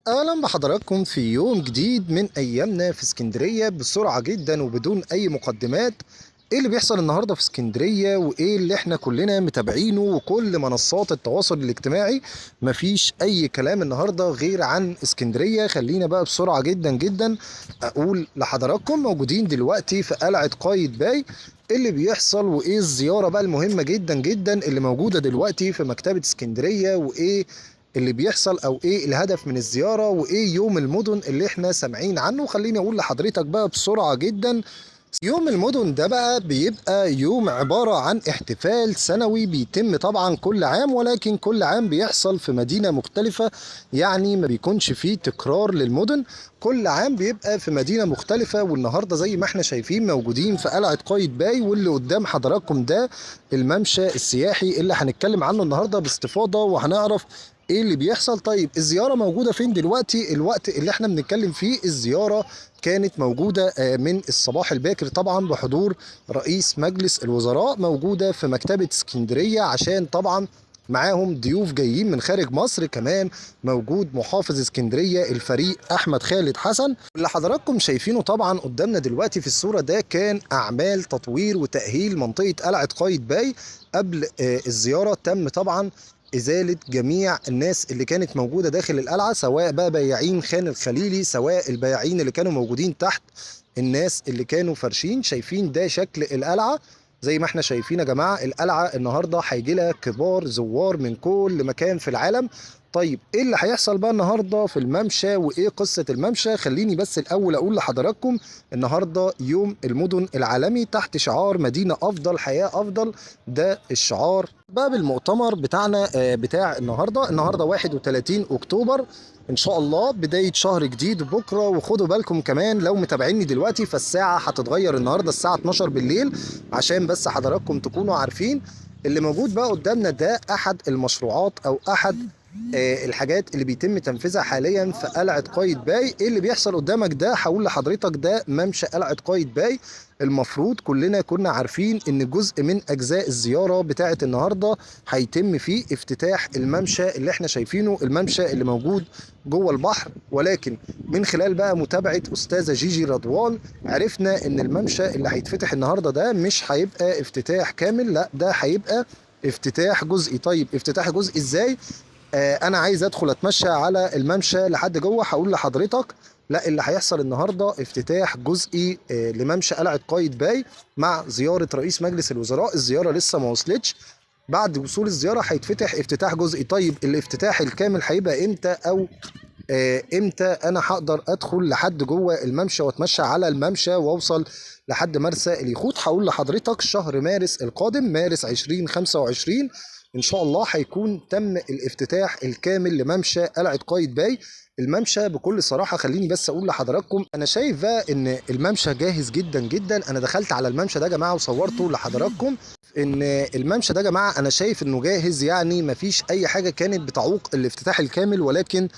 اهلا بحضراتكم في يوم جديد من ايامنا في اسكندرية. بسرعة جدا وبدون اي مقدمات، ايه اللي بيحصل النهاردة في اسكندرية وايه اللي احنا كلنا متابعينه وكل منصات التواصل الاجتماعي؟ مفيش اي كلام النهاردة غير عن اسكندرية. خلينا بقى بسرعة جدا جدا اقول لحضراتكم موجودين دلوقتي في قلعة قايتباي، ايه اللي بيحصل وايه الزيارة بقى المهمة جدا جدا اللي موجودة دلوقتي في مكتبة اسكندرية، وايه اللي بيحصل او ايه الهدف من الزيارة، وايه يوم المدن اللي احنا سامعين عنه. خليني اقول لحضرتك بقى بسرعة جدا، يوم المدن ده بقى بيبقى يوم عبارة عن احتفال سنوي بيتم طبعا كل عام، ولكن كل عام بيحصل في مدينة مختلفة، يعني ما بيكونش فيه تكرار للمدن، كل عام بيبقى في مدينة مختلفة. والنهاردة زي ما احنا شايفين موجودين في قلعة قايتباي، واللي قدام حضراتكم ده الممشى السياحي اللي هنتكلم عنه النهاردة باستفاضة وهنعرف ايه اللي بيحصل. طيب الزيارة موجودة فين دلوقتي؟ الوقت اللي احنا بنتكلم فيه الزيارة كانت موجودة من الصباح الباكر طبعا بحضور رئيس مجلس الوزراء، موجودة في مكتبة اسكندرية عشان طبعا معاهم ضيوف جايين من خارج مصر، كمان موجود محافظ اسكندرية الفريق أحمد خالد حسن. اللي حضراتكم شايفينه طبعا قدامنا دلوقتي في الصورة ده كان أعمال تطوير وتأهيل منطقة قلعة قايتباي قبل الزيارة. تم طبعا إزالة جميع الناس اللي كانت موجودة داخل القلعة، سواء بقى بياعين خان الخليلي، سواء البياعين اللي كانوا موجودين تحت، الناس اللي كانوا فرشين. شايفين ده شكل القلعة زي ما احنا شايفين يا جماعة. القلعة النهاردة هيجي لها كبار زوار من كل مكان في العالم. طيب ايه اللي هيحصل بقى النهاردة في الممشى وايه قصة الممشى؟ خليني بس الاول اقول لحضراتكم النهاردة يوم المدن العالمي تحت شعار مدينة افضل حياة افضل، ده الشعار بقى بالمؤتمر بتاعنا بتاع النهاردة. النهاردة 31 اكتوبر ان شاء الله، بداية شهر جديد بكرة. وخدوا بالكم كمان لو متابعيني دلوقتي فالساعة هتتغير النهاردة الساعة 12 بالليل، عشان بس حضراتكم تكونوا عارفين. اللي موجود بقى قدامنا ده احد المشروعات او احد الحاجات اللي بيتم تنفيذها حاليا في قلعة قايتباي. ايه اللي بيحصل قدامك ده؟ هقول لحضرتك ده ممشى قلعة قايتباي. المفروض كلنا كنا عارفين ان جزء من اجزاء الزيارة بتاعة النهاردة هيتم فيه افتتاح الممشى اللي احنا شايفينه، الممشى اللي موجود جوه البحر. ولكن من خلال بقى متابعة استاذة جيجي رضوان عرفنا ان الممشى اللي هيتفتح النهاردة ده مش هيبقى افتتاح كامل، لا ده هيبقى افتتاح جزئي. طيب افتتاح جزئي ازاي؟ انا عايز ادخل اتمشى على الممشى لحد جوه. هقول لحضرتك لا، اللي هيحصل النهارده افتتاح جزئي لممشى قلعه قايتباي مع زيارة رئيس مجلس الوزراء. الزيارة لسه ما وصلتش، بعد وصول الزيارة هيتفتح افتتاح جزئي. طيب الافتتاح الكامل هيبقى امتى؟ او امتى انا هقدر ادخل لحد جوه الممشى واتمشى على الممشى واوصل لحد مرسى اليخوت؟ هقول لحضرتك شهر مارس القادم، مارس 2025 ان شاء الله هيكون تم الافتتاح الكامل لممشى قلعة قايتباي. الممشى بكل صراحة خليني بس اقول لحضراتكم انا شايف بقى ان الممشى جاهز جدا جدا. انا دخلت على الممشى ده يا جماعة وصورته لحضراتكم ان الممشى ده يا جماعة انا شايف انه جاهز، يعني مفيش اي حاجة كانت بتعوق الافتتاح الكامل. ولكن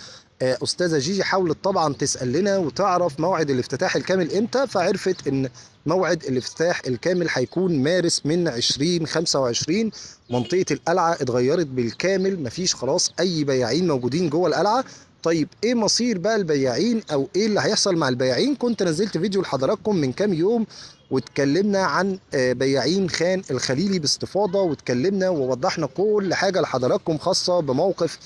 استاذة جيجي حاولت طبعا تسأل لنا وتعرف موعد الافتتاح الكامل امتى، فعرفت ان موعد الافتتاح الكامل هيكون مارس من 2025. منطقة القلعة اتغيرت بالكامل، مفيش خلاص اي بياعين موجودين جوه القلعة. طيب ايه مصير بقى البياعين او ايه اللي هيحصل مع البياعين؟ كنت نزلت فيديو لحضراتكم من كام يوم واتكلمنا عن بياعين خان الخليلي باستفاضة، واتكلمنا ووضحنا كل حاجة لحضراتكم خاصة بموقف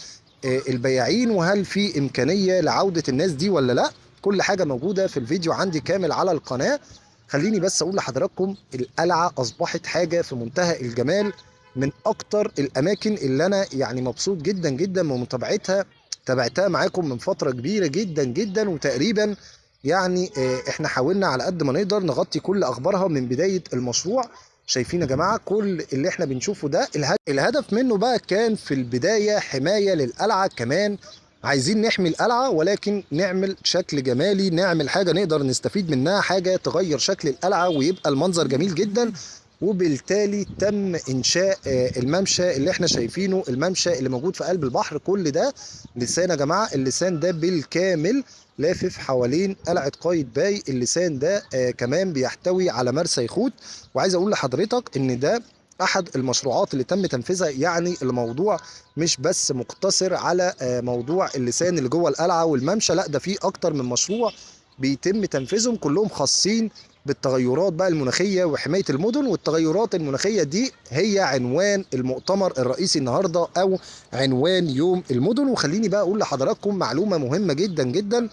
البياعين وهل في إمكانية لعودة الناس دي ولا لا. كل حاجة موجودة في الفيديو عندي كامل على القناة. خليني بس أقول لحضراتكم القلعة أصبحت حاجة في منتهى الجمال، من أكتر الأماكن اللي أنا يعني مبسوط جدا جدا من متابعتها. تابعتها معاكم من فترة كبيرة جدا جدا، وتقريبا يعني احنا حاولنا على قد ما نقدر نغطي كل أخبارها من بداية المشروع. شايفين يا جماعة كل اللي احنا بنشوفه ده الهدف منه بقى كان في البداية حماية للقلعة، كمان عايزين نحمي القلعة ولكن نعمل شكل جمالي، نعمل حاجة نقدر نستفيد منها، حاجة تغير شكل القلعة ويبقى المنظر جميل جدا. وبالتالي تم إنشاء الممشى اللي احنا شايفينه، الممشى اللي موجود في قلب البحر. كل ده لسان يا جماعة، اللسان ده بالكامل لافف حوالين قلعة قايتباي. اللسان ده كمان بيحتوي على مرسى يخوت. وعايز اقول لحضرتك ان ده احد المشروعات اللي تم تنفيذها. يعني الموضوع مش بس مقتصر على موضوع اللسان اللي جوه القلعة والممشى، لا ده في اكتر من مشروع بيتم تنفيذهم، كلهم خاصين بالتغيرات بقى المناخية وحماية المدن. والتغيرات المناخية دي هي عنوان المؤتمر الرئيسي النهارده او عنوان يوم المدن. وخليني بقى اقول لحضراتكم معلومة مهمة جدا جدا،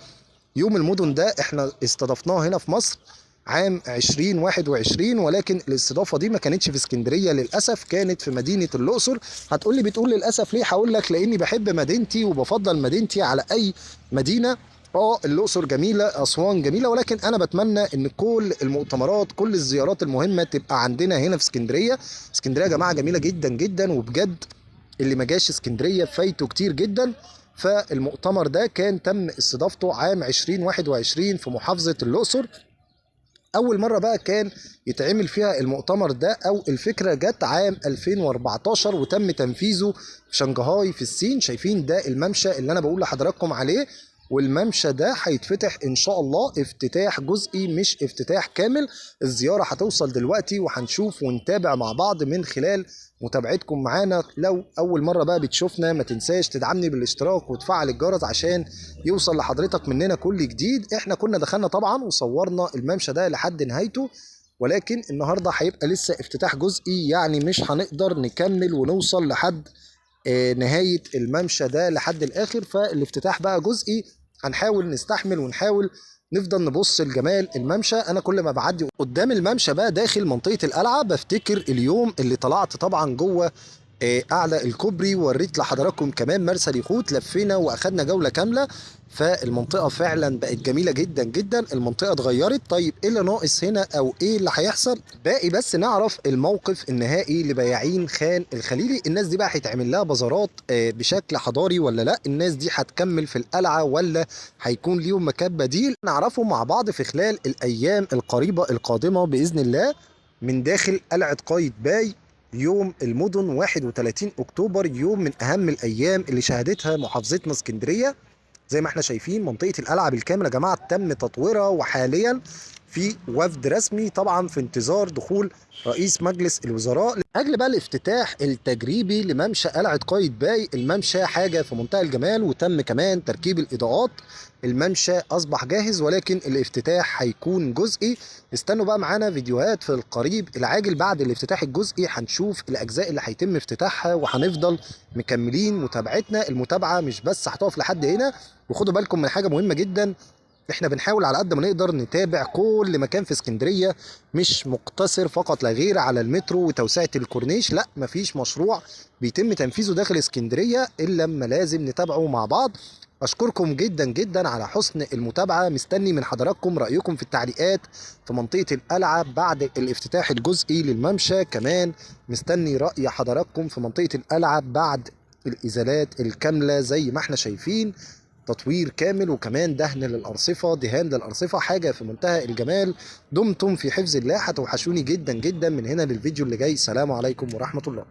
يوم المدن ده احنا استضفناه هنا في مصر عام 2021، ولكن الاستضافة دي ما كانتش في اسكندرية للأسف، كانت في مدينة الأقصر. هتقولي بتقول للأسف ليه؟ هقول لك لأني بحب مدينتي وبفضل مدينتي على أي مدينة. الأقصر جميلة، أسوان جميلة، ولكن أنا بتمنى إن كل المؤتمرات كل الزيارات المهمة تبقى عندنا هنا في اسكندرية. اسكندرية يا جماعة جميلة جدا جدا، وبجد اللي ما جاش اسكندرية فايته كتير جدا. فالمؤتمر ده كان تم استضافته عام 2021 في محافظة الأقصر. أول مرة بقى كان يتعمل فيها المؤتمر ده، أو الفكرة جت عام 2014 وتم تنفيذه في شنغهاي في الصين. شايفين ده الممشى اللي أنا بقول لحضراتكم عليه، والممشى ده هيتفتح إن شاء الله افتتاح جزئي مش افتتاح كامل. الزيارة هتوصل دلوقتي وهنشوف ونتابع مع بعض من خلال متابعتكم معانا. لو أول مرة بقى بتشوفنا ما تنساش تدعمني بالاشتراك وتفعل الجرس عشان يوصل لحضرتك مننا كل جديد. احنا كنا دخلنا طبعا وصورنا الممشى ده لحد نهايته، ولكن النهاردة هيبقى لسه افتتاح جزئي، يعني مش هنقدر نكمل ونوصل لحد نهاية الممشى ده لحد الآخر. فالافتتاح بقى جزئي، هنحاول نستحمل ونحاول نفضل نبص لجمال الممشى. انا كل ما بعدي قدام الممشى بقى داخل منطقة القلعة بفتكر اليوم اللي طلعت طبعا جوه اعلى الكوبري، ووريت لحضراتكم كمان مرسى اليخوت، لفينا واخدنا جولة كاملة. فالمنطقة فعلا بقت جميلة جدا جدا، المنطقة اتغيرت. طيب ايه اللي ناقص هنا او ايه اللي هيحصل؟ باقي بس نعرف الموقف النهائي لبياعين خان الخليلي. الناس دي بقى هيتعمل لها بازارات بشكل حضاري ولا لا؟ الناس دي هتكمل في القلعة ولا هيكون ليهم مكان بديل؟ نعرفه مع بعض في خلال الايام القريبة القادمة بإذن الله. من داخل قلعة قايتباي، يوم المدن 31 اكتوبر، يوم من اهم الايام اللي شهدتها محافظتنا اسكندرية. زي ما احنا شايفين منطقة القلعة بالكامل يا جماعة تم تطويرها، وحاليا في وفد رسمي طبعا في انتظار دخول رئيس مجلس الوزراء لاجل بقى الافتتاح التجريبي لممشى قلعه قايتباي. الممشى حاجة في منتهى الجمال، وتم كمان تركيب الاضاءات. الممشى اصبح جاهز، ولكن الافتتاح هيكون جزئي. استنوا بقى معانا فيديوهات في القريب العاجل بعد الافتتاح الجزئي، هنشوف الاجزاء اللي هيتم افتتاحها، وهنفضل مكملين متابعتنا. المتابعة مش بس هتقف لحد هنا، وخدوا بالكم من حاجة مهمة جدا، احنا بنحاول على قد ما نقدر نتابع كل مكان في اسكندرية، مش مقتصر فقط لا غير على المترو وتوسعة الكورنيش، لا مفيش مشروع بيتم تنفيذه داخل اسكندرية الا لما لازم نتابعه مع بعض. اشكركم جدا جدا على حسن المتابعة، مستني من حضراتكم رأيكم في التعليقات في منطقة القلعة بعد الافتتاح الجزئي للممشى، كمان مستني رأي حضراتكم في منطقة القلعة بعد الإزالات الكاملة زي ما احنا شايفين، تطوير كامل وكمان دهن للأرصفة، دهان للأرصفة، حاجة في منتهى الجمال. دمتم في حفظ الله، هتوحشوني جدا جدا من هنا للفيديو اللي جاي. سلام عليكم ورحمة الله.